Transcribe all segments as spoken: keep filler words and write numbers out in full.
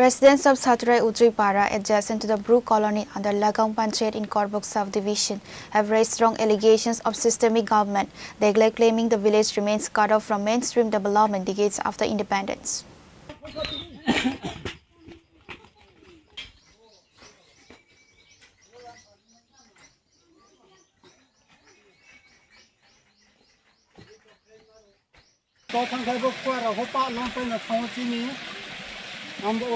Residents of Satrai Utripara, adjacent to the Bru Colony under Lagam Panchayat in Korbuk Subdivision, have raised strong allegations of systemic government neglect, claiming the village remains cut off from mainstream development decades after independence. To thangkhai bo kuarok pho pa long paino thango chini. Ambo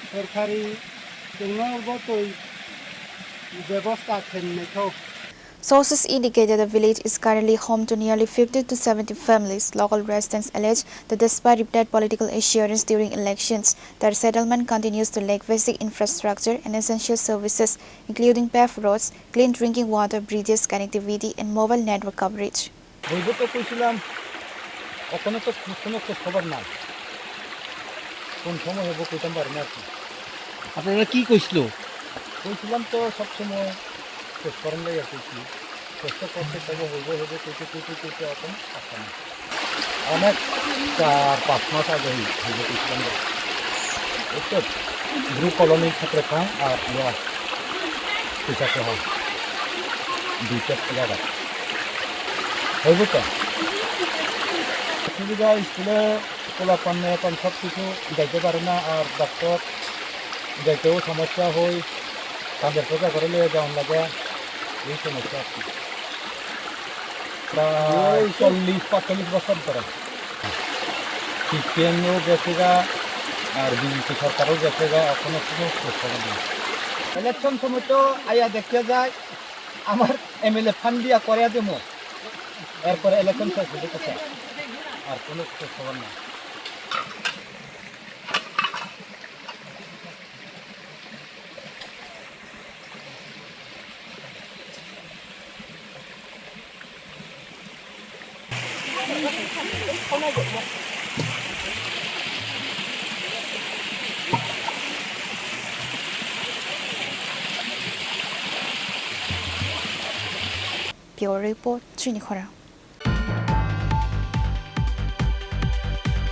sorkari chwngno bo twi bebosta khennaikho. Sources indicate that the village is currently home to nearly fifty to seventy families. Local residents allege that despite repeated political assurance during elections, their settlement continues to lack basic infrastructure and essential services, including paved roads, clean drinking water, bridges, connectivity, and mobile network coverage. Bwibw to kuichilam, okono to kuno khoj khobor nai. Kun somoy hebo kuitam barina ki. Apnara ki kuichilo? Kuichilam to sob somoy khoj khobor nai kuichi. Khoj to khoj khobor hebo hebo kuichi kuichi kuichi okono asam. Onek char pas mas age hebo kuichilam. Ekta Bru Colony Satrai Phang ar iya Tisa Soho. Duita jaga. Hoibo to. Subida school-e pola panne pan sob kichu jaite pare na, ar doctor jaiteo somosya hoi, panjer poja gore le jaon lage, ei somosya ar ki. Prai chollish pachchollish bochor dhore. C P M-o gechega, ar B J P sorkar-o gechega, ekhono kuno khoj khobor nei. Election somoy to aya dekhya jai, amar M L A phan diya korya demo. Erpore election ses hobo kisa. Ar kuno khoj khobor nei. Bureau Report, Chini Khorang.